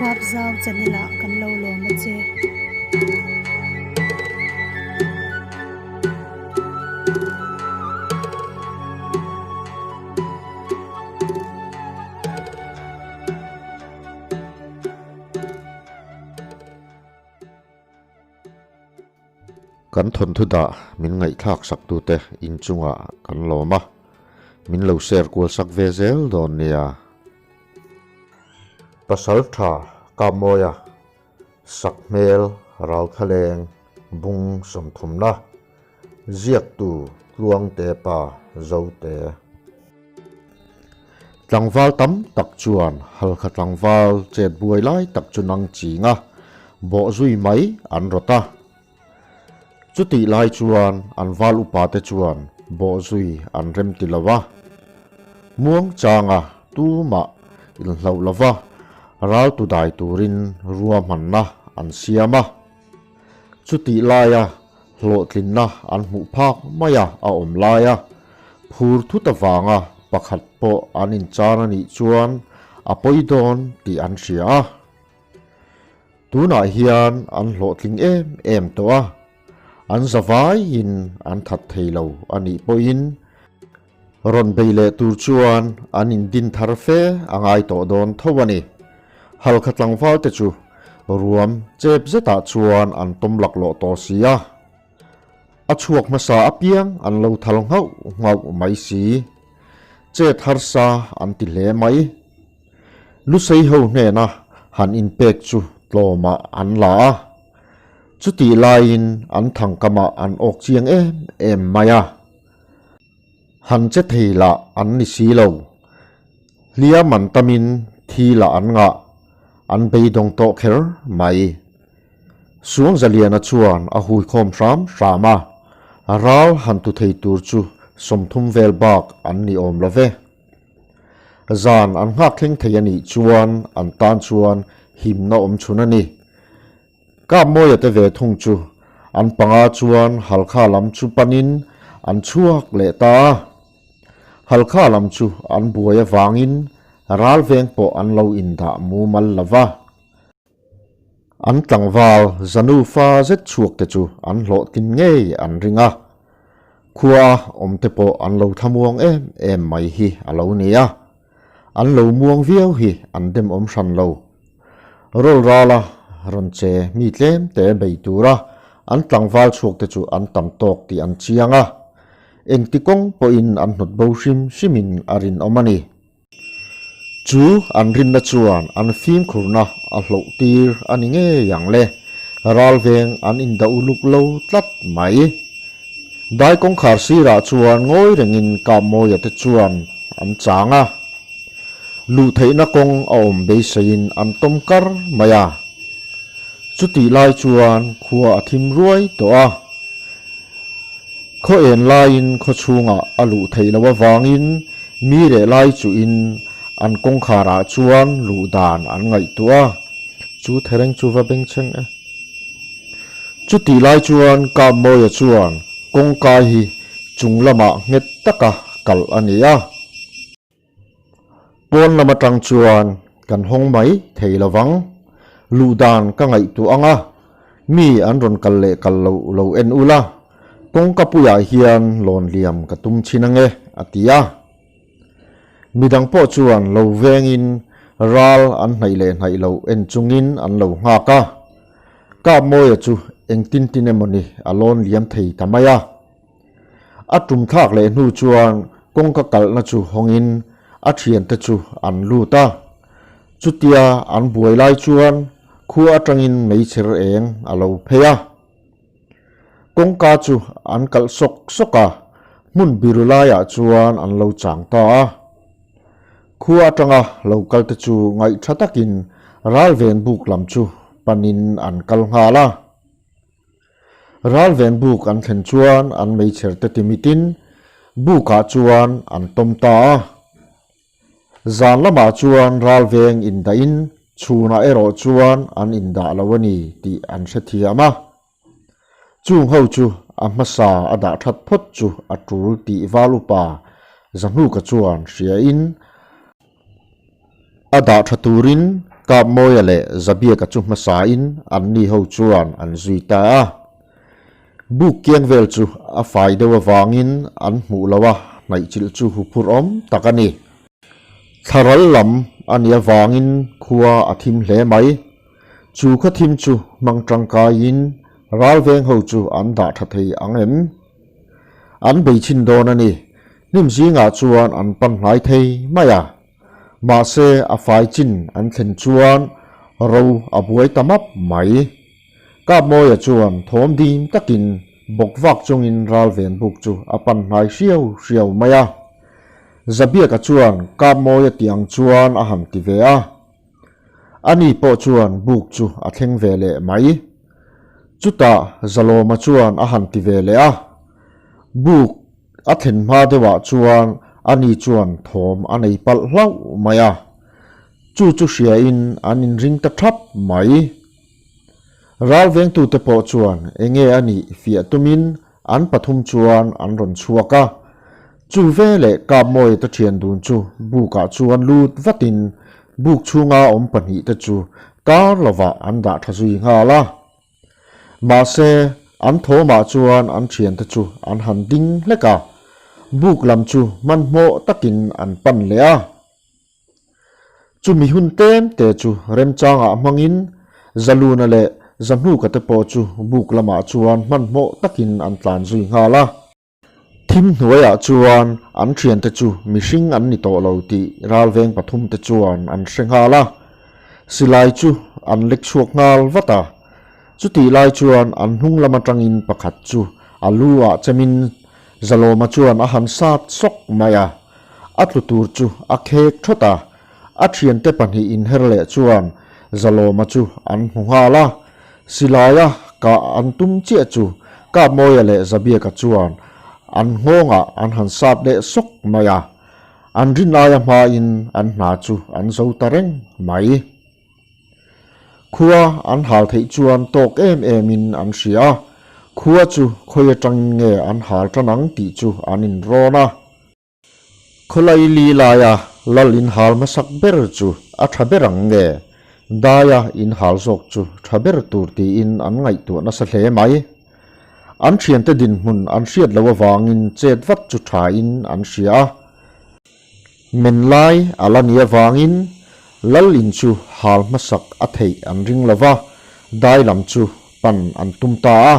Huapzau channel ah kan lo lawm a che. Kan thawnthu dah min ngaihthlak sak tute inchungah kan lawm a, min lo share kual sak ve zel dawn nia. Pasal tha Kapmawia Sakhmel Ralthaleng bung sawmthumna ziaktu Tluangte pa Zote. Tlangval tam tak chuan halkha tlangval chet buai lai tak chu nang ching a, bawh zui mai an rawt a. Chutih lai chuan an val upa te chuan bawh zui an rem ti lo a. Muang changa tumah inhloh lova ral tu dai turin ruahmanna an siam a. Chutih laia hlawhtlinna an hmuh phak maia a awm laia phur thut avanga pakhat pawh an inchan a nih chuan a pawi dawn tih an hria a. Tunah hian an hlawhtling em em tawh a, an zavaiin an that thei lo a nih pawhin rawn bei leh tur chuan an indin thar fe a ngai tawh dawn tho a ni. Halkha tlangval te chu ruam chep zetah chuan an tawm laklawh tawh si a, a chhuak hmasa apiang an lo thal nghauh nghauh mai si. Chet harsa an ti hle mai. Lusei ho hnena han inpek chu tlawmah an la a, chutih laiin an thangkamah an awk chiang em em mai a. Han che thei lah an ni si lo. Hliam an tamin thi lah an ngah, an beidawng tawh kher mai. Suangzaliana chuan a huikhawm hram hram a, ral han tu thei tur chu 30 vel bak an ni awm lo ve. Zan an nghak thleng thei a nih chuan an tan chuan himna awm chhun a ni. Kapmawia te ve thung chu an panga chuan Halkha lam chu panin an chhuak leh ta a. Halkha lam chu an buai avangin ral veng pawh an lo indah mumal lo va. An tlangval zanu fa zet chhuak te chu an hlawhtlin ngei an ring a, khua awm te pawh an lo thlamuang em em mai hi a lo ni a, an lo muang viau hi an demawm hran lo. Rawlrala rawn che mi tlem te bei tura an tlangval chhuak te chu an tam tawk tih an chiang a, engti kawng pawhin an hnawt bo hrim hrimin a rinawm a ni. Chu an rinna chuan an fimkhurna a hloh tir a ni ngei ang le, ralveng an indah uluk lo tlat mai. Dai kawngkhar sirah chuan ngawi rengin Kapmawia te chuan an chang a, luh theihna kawng a awm beiseiin an tawm kar mai a. Chutih lai chuan khua a thim ruai tawh a, Khaw en laiin khaw chhungah a luh theih loh avangin mi leh lai chuhin an kawngkharah chuan luh dan an ngaihtuah a, chu thereng chu va bengchheng e. Chutih lai chuan Kapmawia chuan kawngka hi chung lamah nghet taka kalh a ni a. Pawn lam atang chuan kan hawng mai thei lo vang. Luh dan ka ngaihtuah ang a, mi an rawn kal leh kal lo lo en ula, kawngka puiah hian lawn liam ka tum thin ang e, a ti a. Midang pawh chuan lo vengin ral an hnaih leh hnaih lo en chungin an lo nghak a. Kapmawia chu engtin tin emawni a lawn liam thei ta mai a. A tum thlak leh hnu chuan kawngka kalhna chu hawngin a thiante chu an lut a. Chutia an buai lai chuan khua atangin meichher eng a lo phei a. Kawngka chu an kalh sawk sawk a, hmun biru laiah chuan an lo chang ta a. Khua atanga lo kalte chu ngaihtha takin ralven buk lam chu panin an kal nghal a. Ralven buk an thlen chuan an meichher te timitin bukah chuan an tawm ta a. Zan lamah chuan ralveng indahin chhunah erawh chuan an indah lo a ni tih an hrethiam a. Chung ho chu a hmasa a dah that phawt chu a tul tih val upa Zahnuka chuan hriain a dah tha turin. Kapmawia leh Zabiaka chu hmasain anni ho chuan an zui ta a. Buk kiang vel chu a fai deuh avangin an hmuh lo a, hnaihchilh chu huphurh awm tak a ni. Thlaral lam a nih avangin khua a thim hle mai. Chu khaw thim chu hmang tangkaiin ralveng ho chu an dah tha thei ang em? An bei chhin dawn a ni. Hnim zingah chuan an pan hnai thei mai a. Mahse a fai chin an thlen chuan ro a buai ta map mai. Kapmawia chuan thawm dim takin bawk vak chungin ralven buk chu a pan hnai hriau hriau mai a. Zabiaka chuan Kapmawia tih ang chuan a han ti ve a. Ani pawh chuan buk chu a thleng ve leh mai. Chutah Zalawma chuan a han ti ve leh a. Buk a thlen hma deuhah chuan ani chuan thawm a nei palh hlauh mai a. Chu chu hriain an inring ta thap mai. Ralvengtute pawh chuan enge a nih fiah tumin an pathum chuan an rawn chhuak a. Chu veleh Kapmawia te thian dun chu bukah chuan lut vatin buk chhunga awm pahnihte chu kar lovah an dah tha zui nghal a. Mahse, an thawmah chuan an thiante chu an han ding hlek a, buk lam chu hmanhmawh takin an pan leh a. Chumi hun tlem te chu remchangah hmangin Zaluna leh Zahnuka te pawh chu buk lamah chuan hmanhmawh takin an tlan zui nghal a. Thim hnuaiah chuan an thiante chu mihring an ni tawh lo tih ralveng pathum te chuan an hre nghal a. Silai chu an lek chhuak nghal vat a. Chutih lai chuan an hnung lam atangin pakhat chu a lu ah chemin Zalawma chuan a han sat sawk mai a. A tlu tur chu a khek thawt a, a thiante pahnih inher leh chuan Zalawma chu an hmu nghal a. Silaia kah an tum chiah chu Kapmawia leh Zabiaka chuan an nghawngah an han sat leh sawk mai a, an rin aia hmain an hna chu an zo ta reng mai. Khua an hal theih chuan tawk em emin an hria a, khua chu khawi atangin nge an hal tan ang tih chu an inrawn a. Khawlai li laia lal inhal hmasak ber chu a tha ber ang nge? Daia inhal zawk chu tha ber tur tiin an ngaihtuah nasa hle mai. An thiante dinhmun an hriat loh avangin chet vat chu thain an hria a. Men lai a la ni avangin lal in chu hal hmasak a theih an ring lo va, dai lam chu pan an tum ta a.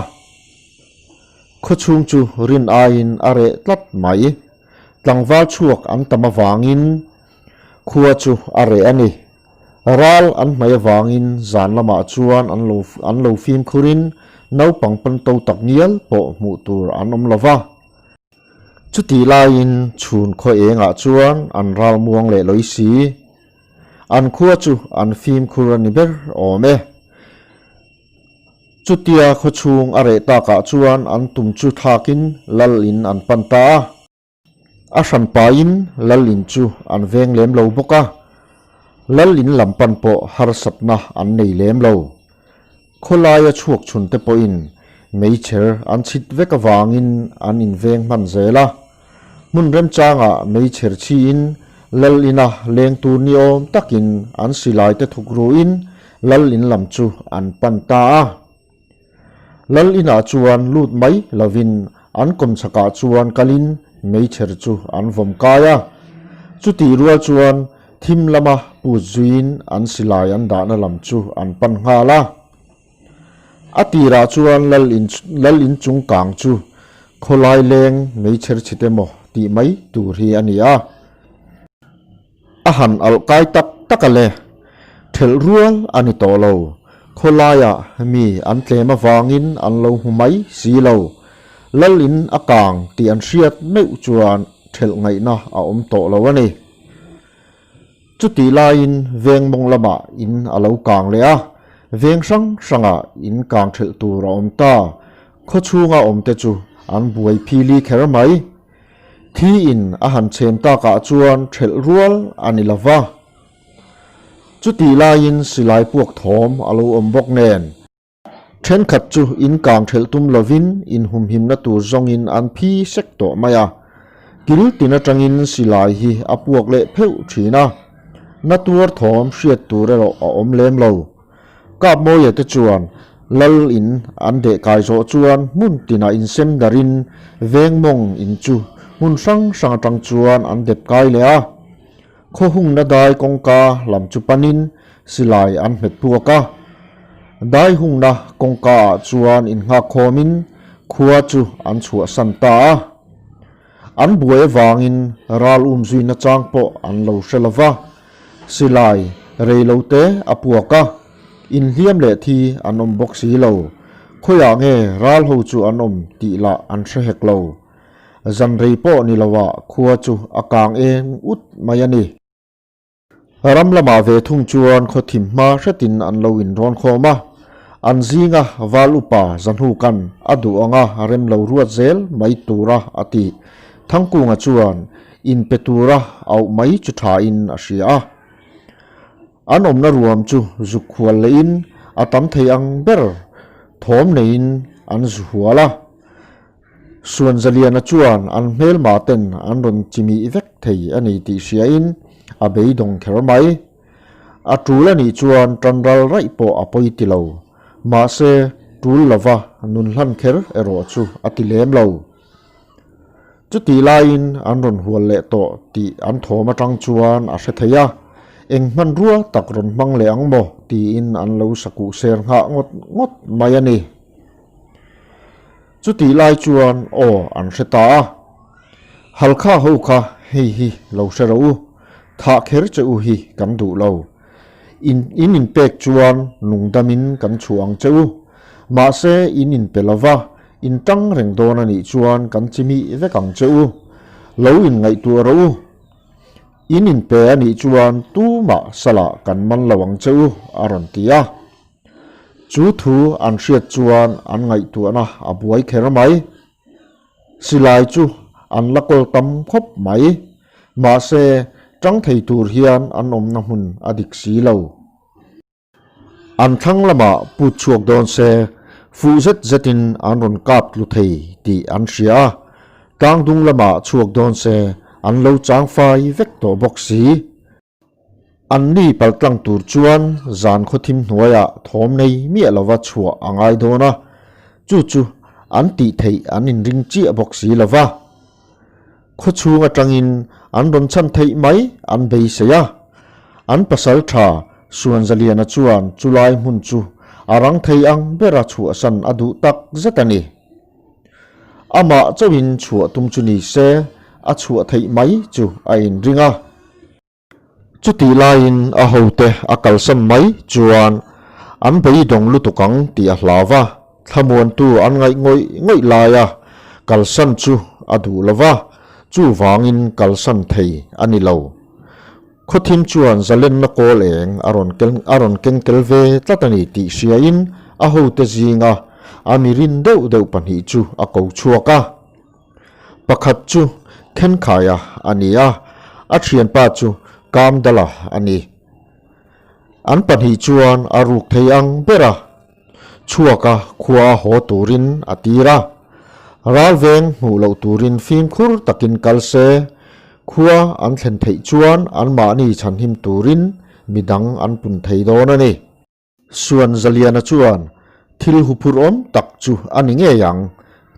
Khawchhung chu rin aiin a reh tlat mai. Tlangval chhuak an tam avangin khua chu a reh a ni. Ral an hmai avangin zan lamah chuan an lo an lo fimkhurin naupang panto tak ngial pawh hmuh tur an awm lo va. Chutih laiin chhun khaw engah chuan an ral muang leh lawi si. An khua chu an fimkhur a ni ber awm e. Chutia khawchhung a reh takah chuan an tum chu thlakin lal in an pan ta a. A hran pain lal in chu an veng lem lo bawk a, lal in lam pan pawh harsatna an nei lem lo. Khawlaia chhuak chhun te pawhin meichher an chhit vek avangin an inveng hman zel a. Hmun remchangah meichher chhiin lal ina leng tur ni awm takin an silai te thuk ruin lal in lam chu an pan ta a. Lal inah chuan lut mai lovin an kawmchhakah chuan kalin meichher chu an vawm kai a. Chutih rual chuan thim lama put zuiin an silai an dahna lam chu an pan nghal a. A tirah chuan lal in lal in chung kang chu khawlai leng meichher chhit emaw tih mai tur hi a ni a. A han alh kai tak tak a le. Thelh rual a ni tawh lo. Khawlaiah mi an tlem avangin an lo hmu mai si lo. Lal in a kang tih an hriat meuh chuan thelh ngaihna a awm tawh lo a ni. Chutih laiin veng mawng lamah in a lo kang leh a, veng hrang hrangah in kang thelh tur a awm ta. Khawchhunga awmte chu an buai phili kher mai. Thi in a han chhem takah chuan thelh rual a ni lo va. Chutih laiin silai puak thawm a lo awm bawk nen. Thenkhat chu in kang thelh tum lovin inhumhimna tur zawngin an phi sek tawh mai a, kil tin atangin silai hi a puak leh pheuh thin a. Na tuar thawm hriat tur erawh a awm lem lo. Kapmawia te chuan Lal in an deh kai zawh chuan hmun tinah insem darin veng mawng in chu hmun hrang hrang atang chuan an dep kai leh a. Khaw hungna dai kawngka lam chu panin silai an hmet puak a. Dai hungna kawngka ah chuan innghak khawmin khua chu an chhuahsan ta a. An buai avangin ral um zuina chang pawh an lo hre lo va, silai rei lo te a puak a, inhliam leh thi an awm bawk si lo. Khawiah nge ral ho chu an awm tih lah an hre hek lo. Zan rei pawh ni loah khua chu a kang eng ut mai a ni. Ram lamah ve thung chuan khaw thim hma hretin an lo inrawn khawm a, an zinga val upa Zahnukan a duh anga rem lo ruat zel mai tura a ti. Thangkunga chuan inpe tura auh mai chu thain a hria a. An awmna ruam chu zuk hual lehin a tam thei ang ber thawm neiin an zu hual a. Suanzaliana chuan an hmelma ten an rawn chimih vek thei a ni tih hriain a beidawng kher mai. A tul a nih chuan tanral raih pawh a pawi ti lo. Mahse, tul lova nun hlan kher erawh chu a ti lem lo. Chutih laiin an rawn hual leh tawh tih an thawm atang chuan a hre thei a, eng hmanrua tak rawn hmang leh ang maw tiin an lo sakuh ser nghah ngawt ngawt mai a ni. Chutih lai chuan aw an hre ta a, Halkha ho kha hei hi lo hre rawh u, thah kher che u hi kan duh lo. In in inpek chuan nungdamin kan chhuah ang che u. Mahse in inpe lo va, in tang reng dawn a nih chuan kan chimih vek ang che u. Lo inngaihtuah rawh u. In inpe a nih chuan tumah salah kan man lo ang che u, a rawn ti a. Chu thu an hriat chuan an ngaihtuahna a buai kher mai. Silai chu an la kawl tam khawp mai. Mahse, tang thei tur hian an awmna hmun a dik si lo. An thlang lamah put chhuak dawn se, fuh zet zetin an rawn kap tlu thei tih an hria a. Tlang dung lamah chhuak dawn se, an lo chang fai vek tawh bawk si. An ni paltlang tur chuan zan khawthim hnuaiah thawm nei miah lova chhuah a ngai dawn a, chu chu an tih theih an inring chiah bawk si lova. Khawchhung atangin an rawn chhan theih mai an beisei a, an pasal tha Suanzaliana chuan chulai hmun chu a rang thei ang bera chhuahsan a duh tak zet a ni. Amah chauhin chhuah tum chu ni se a chhuah theih mai chu a inring a. Chutih laiin a hote a kalsan mai chuan an beidawng lutuk ang tih a hlau va, thlamuantu an ngaih ngawih ngawih laia kalsan chu a duh lo va, chuvangin kalsan thei a ni lo. Khawthim chuan zalenna kawl eng a rawn a rawn keng tel ve tlat a ni tih hriain a hote zinga a mirin deuh deuh pahnih chu a ko chhuak a. Pakhat chu Khenkhaia a ni a, a thianpa chu Kamdala a ni. An pahnih chuan a ruk thei ang ber a, chhuaka khua a haw turin a tir a. Ralveng hmuh loh turin fimkhur takin kal se, khua an thlen theih chuan anmahni chhanhim turin midang an pun thei dawn a ni. Suan Zaliana chuan, Thil huphurh awm tak chu a ni ngei ang,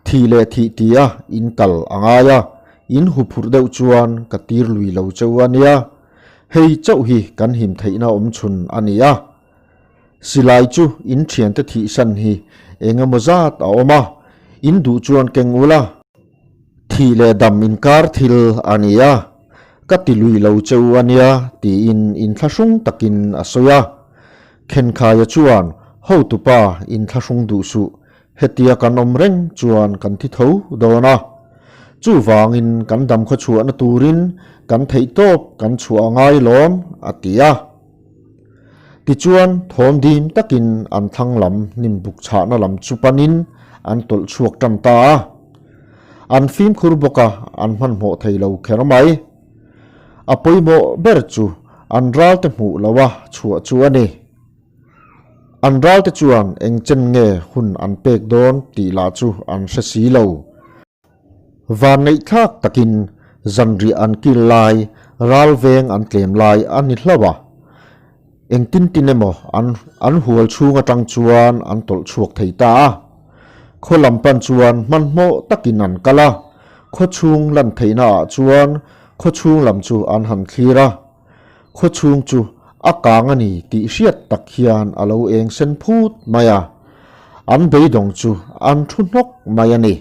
thih leh thih tia in kal a ngai a, in huphurh deuh chuan ka tir lui lo cheu a nia, hei chauh hi kan him theihna awm chhun a ni a. Silai chu in thiante thihsan hi eng emaw zat a awm a, in duh chuan keng ula. Thih leh dam inkar thil a ni a, ka ti lui lo che u a nia tiin inthlahrung takin a sawi a. Khenkhaia chuan, Hotupa inthlahrung duh suh, hetia kan awm reng chuan kan thi tho dawn a. Chuvangin kan dam khaw chhuahna turin kan theihtawp kan chhuah a ngai lawm, a ti a. Tichuan, thawm dim takin an thlang lam hnim buk chhahna lam chu panin an tawlh chhuak tan ta a. An fimkhur bawk a, an hmanhmawh thei lo kher mai. A pawimawh ber chu an ralte hmuh loha chhuah chu a ni. An ralte chuan eng chen nge hun an pek dawn tih lah chu an hre si lo. Van ngaihthlak takin zanriah an kil lai ral veng an tlem lai a ni hlauh a. Engtin tin emaw an an hual chhung atang chuan an tawlh chhuak thei ta a. Khaw lam pan chuan hmanhmawh takin an kal a, khaw chhung lan theihna ah chuan khaw chhung lam chu an han thlir a. Khaw chhung chu a kang a ni tih hriat tak hian a lo eng sen phut mai a. An beidawng chu an thu hnawk mai a ni.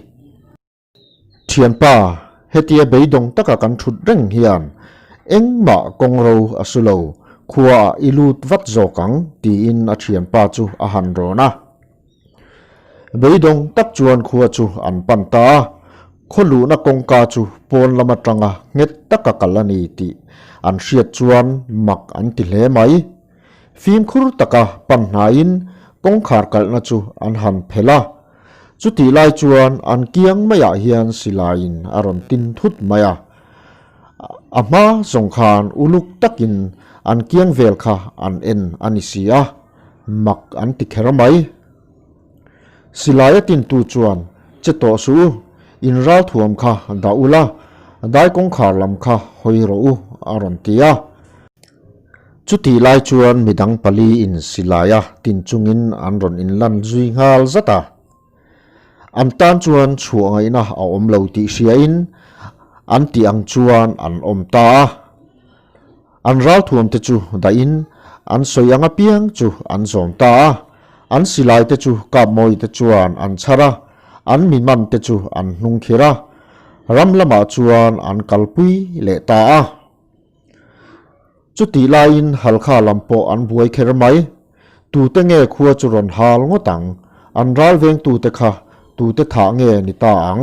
Thianpa, hetia beidawng taka kan thut reng hian engmah kawng ro a su lo, khuaah i lut vat zawk ang, tiin a thianpa chu a han rawn a. Beidawng tak chuan khua chu an pan ta a, khaw luhna kawngka chu pawn lam atanga nghet taka kal a ni tih an hriat chuan mak an ti hle mai. Fimkhur taka pan hnaiin kawngkhar kalhna chu an han phelh a. Chutih lai chuan an kiang maiah hian silaiin a rawn tin thut mai a. A hma zawng khan uluk takin an kiang vel kha an en a ni si a, mak an ti kher mai. Silai a tintu chuan, Che tawh suh u, in ralthuam kha dah ula, dai kawngkhar lam kha hawi rawh u, a rawn ti a. Chutih lai chuan midang paliin silaia tin chungin an rawn inlan zui nghal zat a. An tan chuan chhuah ngaihna a awm lo tih hriain an tih ang chuan an awm ta a. An ralthuamte chu dahin an sawi ang apiang chu an zawm ta a. An silaite chu Kapmawite chuan an chhar a, an mimante chu an hnung khir a. Ram lamah chuan an kalpui leh ta a. Chutih laiin Halkha lam pawh an buai kher mai. Tute nge khua chu rawn hal ngawt ang? An ral vengtute kha tute thah nge ni ta ang?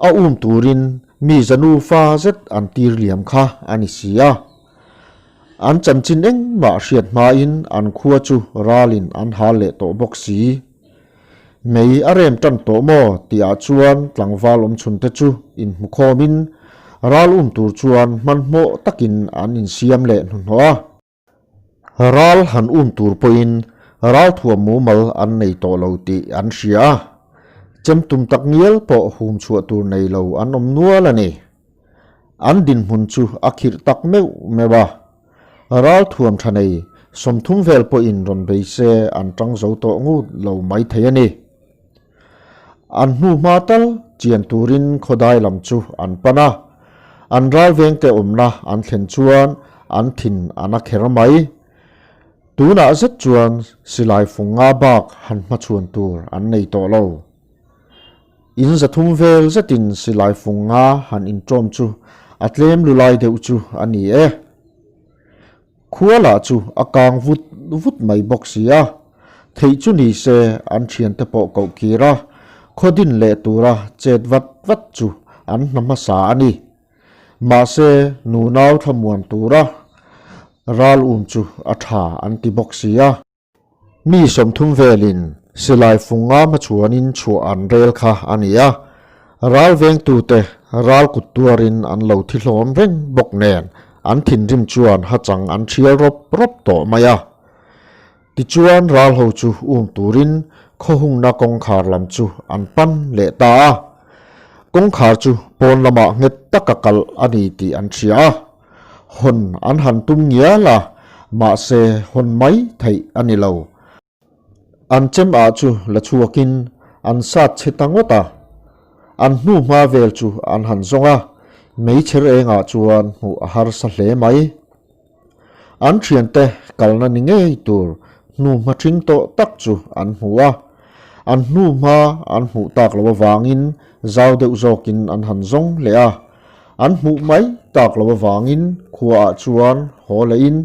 A um turin mi zanu fa zet an tir liam kha a ni si a. An chanchin engmah hriat hmain an khua chu ralin an hal leh tawh bawk si. Mei a rem tan tawh maw tihah chuan tlangval awmchhunte chu inhmukhawmin ral um tur chuan hmanhmawh takin an insiam leh hnuhnawh a. Ral han um tur pawhin ralthuam mumal an nei tawh lo tih an hria a, chemtum tak ngial pawh hum chhuah tur nei lo an awm nual a ni. An dinhmun chu a khirh tak meuh meuh a. Ralthuam tha nei 30 vel pawhin rawn bei se an tang zo tawh ngut lo mai thei a ni. An hnu hma tal chian turin khawdai lam chu an pan a, an ralvengte awmna an thlen chuan an thin a na kher mai. Tunah zet chuan silai fung nga bak han hmachhuan tur an nei tawh lo. In 300 vel zetin silai fung nga han inṭawm chu a tlem lulai deuh chu a ni e. Khua lah chu a kang vut vut mai bawk si a, theih chu ni se an thiante pawh koh kir a, khaw din leh tura chet vat vat chu an hna hmasa a ni. Mahse, nunau thlamuan tura ral um chu a tha an ti bawk si a. Mi 30 velin silai fung nga hmachhuanin chhuah an rel kha a ni a, ral vengtute ral kut tuarin an lo thi hlawm reng bawk nen an thinrim chuan hachang an thial rawp rawp tawh mai a. Tichuan ral ho chu um turin khawhungna kawngkhar lam chu an pan leh ta a, kawngkhar chu pawn lamah nghet taka kalh a ni tih an hria a. Hawn an han tum ngial a, mahse hawn mai theih a ni lo. An chem ah chu la chhuakin an sat chhe ta ngawt a, an hnu hma vel chu an han zawng a, meichher engah chuan hmuh a harsa hle mai. An thiante kalna ni ngei tur hnu hma thing tawh tak chu an hmu a, an hnu hma an hmuh tak loh avangin zau deuh zawkin an han zawng leh a. An hmuh mai tak loh avangin khuaah chuan haw lehin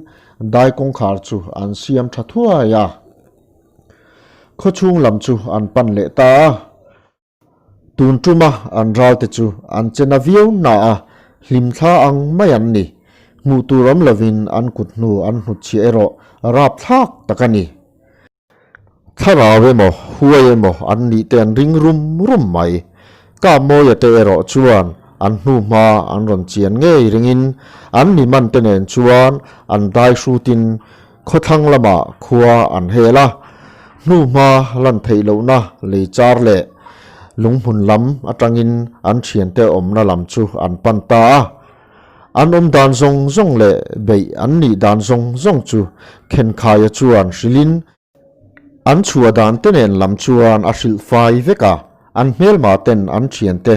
dai kawngkhar chu an siam tha thuai a. Khawchhung lam chu an pan leh ta a. Tun tuma an ralte chu an che na viau na a, hlimthla ang mai an ni. Hmuh tur awm lovin an kut hnu an hnutchhiah erawh rapthlak tak a ni. Thlarau emaw, huai emaw an nih te an ring rum rum mai. Kamawia te erawh chuan an hnu hma an rawn chian ngei ringin an mi man te nen chuan an dai hrutin khawthlang lamah khua an hel a. Hnu hma lan theih lohna lei char leh lunghmun lam atangin an thiante awmna lam chu an pan ta a. An awm dan zawng zawng leh beih an nih dan zawng zawng chu Khenkhaia chuan hrilhin an chhuah dan te nen lam chuan a hrilh fai vek a, an hmelma ten an thiante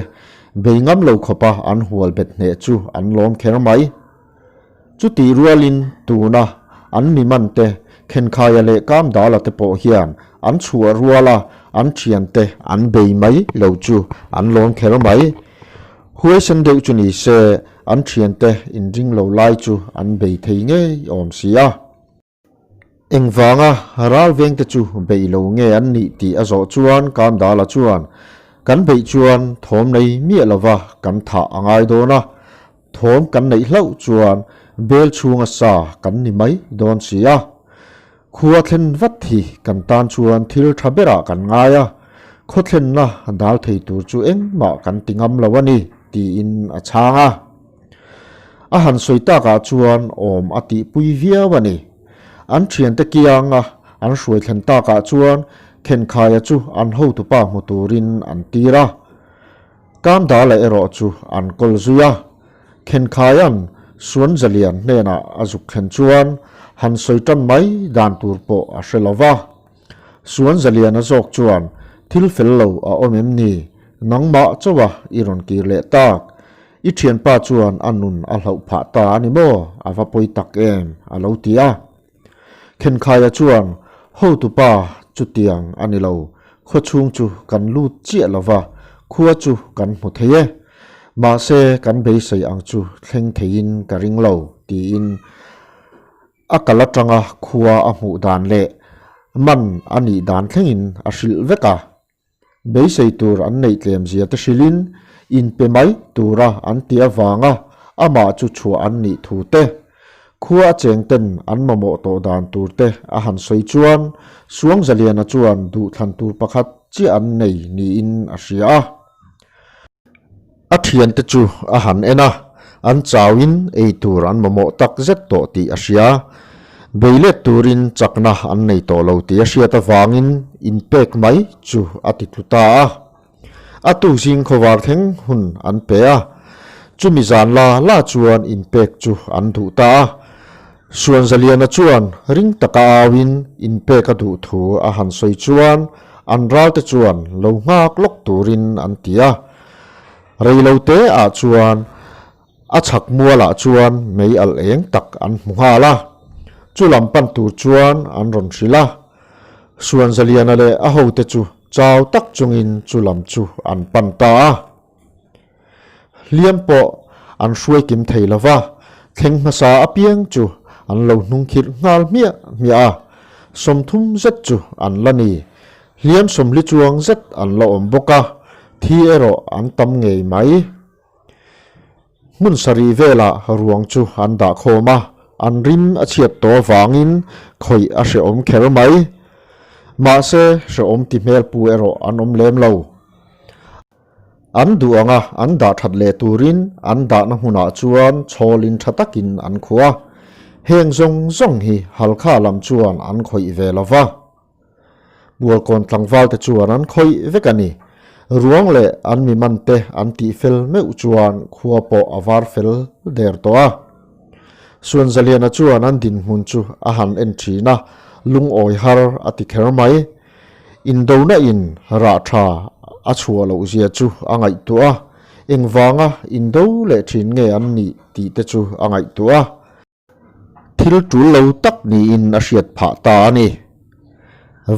bei ngam lo khawpa an hual bet hneh chu an lawm kher mai. Chutih rualin tuna an mi man te Khenkhaia leh Kamdala te pawh hian an chhuah ruala an thiante an bei mai lo chu an lawm kher mai. Huaisen deuh chu ni se an thiante inring lo lai chu an bei thei ngei awm si a. Engvanga ral vengte chu beih lo nge an nih tih a zawh chuan Kamdala chuan, Kan beih chuan thawm nei miah lova kan thah a ngai dawn a, thawm kan neih hlauh chuan bel chhunga sa kan ni mai dawn si a. Khua thlen vat hi kan tan chuan thil tha berah kan ngai a, khaw thlenna dal thei tur chu engmah kan ti ngam lo a ni, tiin a chhang a. A han sawi takah chuan awm a tihpui viau a ni. An thiante kianga an hruai thlen takah chuan Khenkhaia chu an hotupa hmu turin an tir a. Kamdala erawh chu an kawl zui a. Khenkhaia'n Suanzalian hnenah a zuk thlen chuan han sawi tan mai dan tur pawh a hre lo va. Suanzaliana zawk chuan thil fel lo a awm em ni? Nangmah chauha i rawn kir leh tak. I thianpa chuan a nun a hlauh phah ta a ni maw? A va pawi tak em? a lo ti a. Khenkhaia chuan, Hotupa, chutiang a ni lo. Khaw chhung chu kan lut chiah lo va, khua chu kan hmu thei e. Mahse, kan beisei ang chu thleng theiin ka ring lo, tiin a kal atanga khua a hmuh dan leh man a nih dan thlengin a hrilh vek a. Beisei tur an neih tlem zia te hrilhin inpe mai tura an ti avanga amah chu chhuah an nih thu te, khua a cheng ten an mamawh tawh dan tur te a han sawi chuan Suangzaliana chuan duhthlan tur pakhat chiah an nei niin a hria a. A thiante chu a han en a, an chauin ei tur an mamawh tak zet tawh tih a hria. Bei let turin chakna an nei tawh lo tih a hriat avangin inpek mai chu a ti tlu ta a. A tukzing khawvar thleng hun an pe a, chumi zan la la chuan inpek chu an duh ta a. Suanzaliana chuan ring taka auin inpek a duh thu a han sawi chuan an ralte chuan lo nghak lawk turin an ti a. Reilote ah chuan a chhak mualah chuan mei alh eng tak an hmu nghal a, chu lam pan tur chuan an rawn hrilh a. Suanzaliana leh a hote chu chau tak chungin chu lam chu an pan ta a. Hliam pawh an hruai kim thei lo va, thleng hmasa apiang chu an lo hnungkhirh nghal hmiah hmiah a, 30 zet chu an la ni. Hliam 40 chuang zet an la awm bawk a, thi erawh an tam ngei mai. Hmun sarih velah ruang chu an dah khawm a, an rim a chhiat tawh avangin khawih a hrehawm kher mai. Mahse, hrehawm ti hmel pu erawh an awm lem lo. An duh ang a, an dah that leh turin an dahna hmunah chuan chhawlin tha takin an khuh a. Heng zawng zawng hi Halkha lam chuan an khawih ve lo va. Bualkawn tlangvalte chuan an khawih vek a ni. Ruang leh an mi mante an tih fel meuh chuan khua pawh a var fel der tawh a. Suanzaliana chuan an dinhmun chu a han en thin a, lungawi har a ti kher mai. Indona in rah tha a chhuah loh zia chu a ngaihtuah a, engvanga indo leh thin nge an nih tih te chu a ngaihtuah a. Thil tul lo tak niin a hriat phah ta a ni.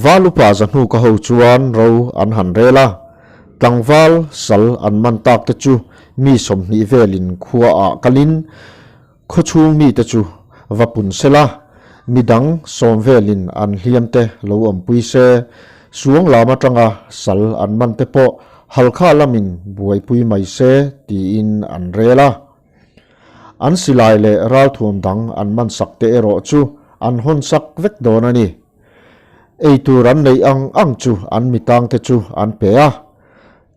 Val upa Zahnuka ho chuan ro an han rel a, tlangval sal an man tak te chu mi 20 velin khua ah kalin Khawchhung mite chu va pun sela, midang 10 velin an hliam te lo awmpui se, suang lam atanga sal an man te pawh Halkha lamin buaipui mai se tiin an rel a. An silai leh ralthuam dang an man sak te erawh chu an hawn sak vek dawn a ni. Eitur an neih ang ang chu an mitang te chu an pe a.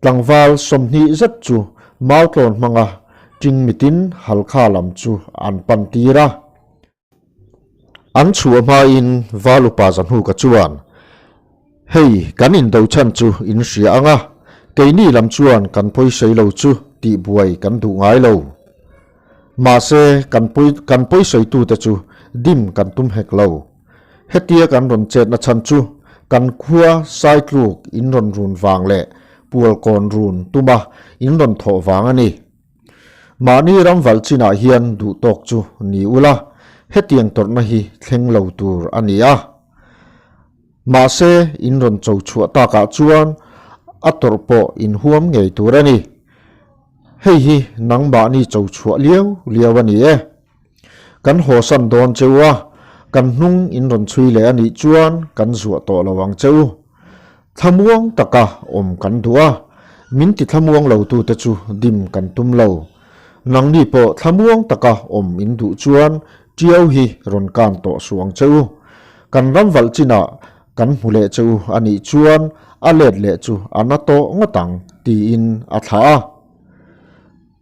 Tlangval 20 zet chu mautlawn hmanga ṭing mitin Halkha lam chu an pan tir a. An chhuah hmain Val upa Zahnuka chuan, Hei, kan indo chhan chu in hria ang a, keini lam chuan kan pawisei lo chu tihbuai kan duh ngai lo. Mahse, kan pawi kan pawisawitute chu dim kan tum hek lo. Hetia kan rawn chetna chhan chu kan khua Saitluk in rawn run vang leh Pualkawn run tuma in rawn thawh vang a ni. Mahni ram valh chinah hian duh tawk chu ni ula, hetiang tawrhna hi thleng lo tur a ni a. Mahse, in rawn cho chhuah takah chuan a tawrh pawh in huam ngei tur a ni. Hei hi nangmahni cho chhuah liau liau a ni e. Kan hawsan dawn che u a, kan hnung in rawn chhui leh a nih chuan kan zuah tawh lo ang che u. Thlamuang taka awm kan duh a, min ti thlamuang lo tute chu dim kan tum lo. Nangni pawh thlamuang taka awm in duh chuan Tiau hi rawn kan tawh suh ang che u. Kan ram valh chinah kan hmu leh che u a nih chuan a let leh chu a na tawh ngawt ang tiin a thlah a.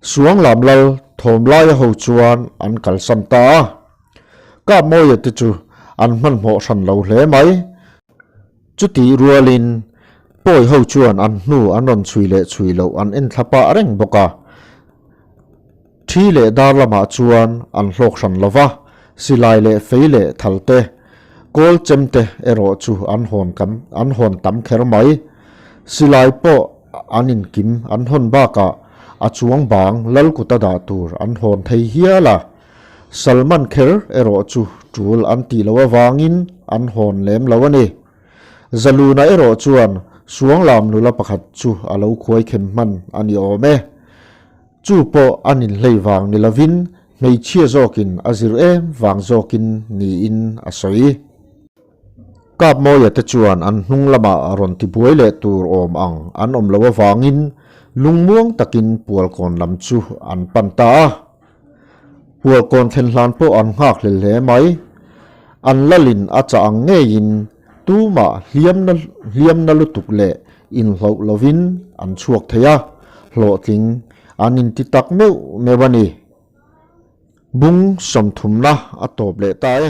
Suanglam lal thawmlaia ho chuan an kalsan ta a. Kapmawia te chu an hmanhmawh hran lo hle mai. Chutih rualin Pawi ho chuan an hnu an rawn chhui leh chhui loh an en thla pah reng bawk a. Thi leh dar lamah chuan an hlawk hran lo va, silai leh fei leh thal te, kawl chem te erawh chu an hawn kam an hawn tam kher mai. Silai pawh an inkim an hawn bakah a chuang bang lal kuta dah tur an hawn thei hial a. Salman kher erawh chu tul an tih loh avangin an hawn lem lo a ni. Zaluna erawh chuan Suanglam nula pakhat chu a lo khuai khem hman a ni awm e. Chu pawh an inhlei vang ni lovin hmeichhia zawkin a zir em vang zawkin niin a sawi. Kapmawia te chuan an hnung lamah rawn tibuai leh tur awm ang an awm loh avangin lungmuang takin Pualkawn lam chu an pan ta a. Pualkawn thlen hlan pawh an nghak hlel hle mai. An lalin a chah ang ngeiin tumah hliamna hliamna lutuk leh inhloh lovin an chhuak thei a, hlawhtling an inti tak meuh meuh a ni. Bung sawmthumna a tawp leh ta e.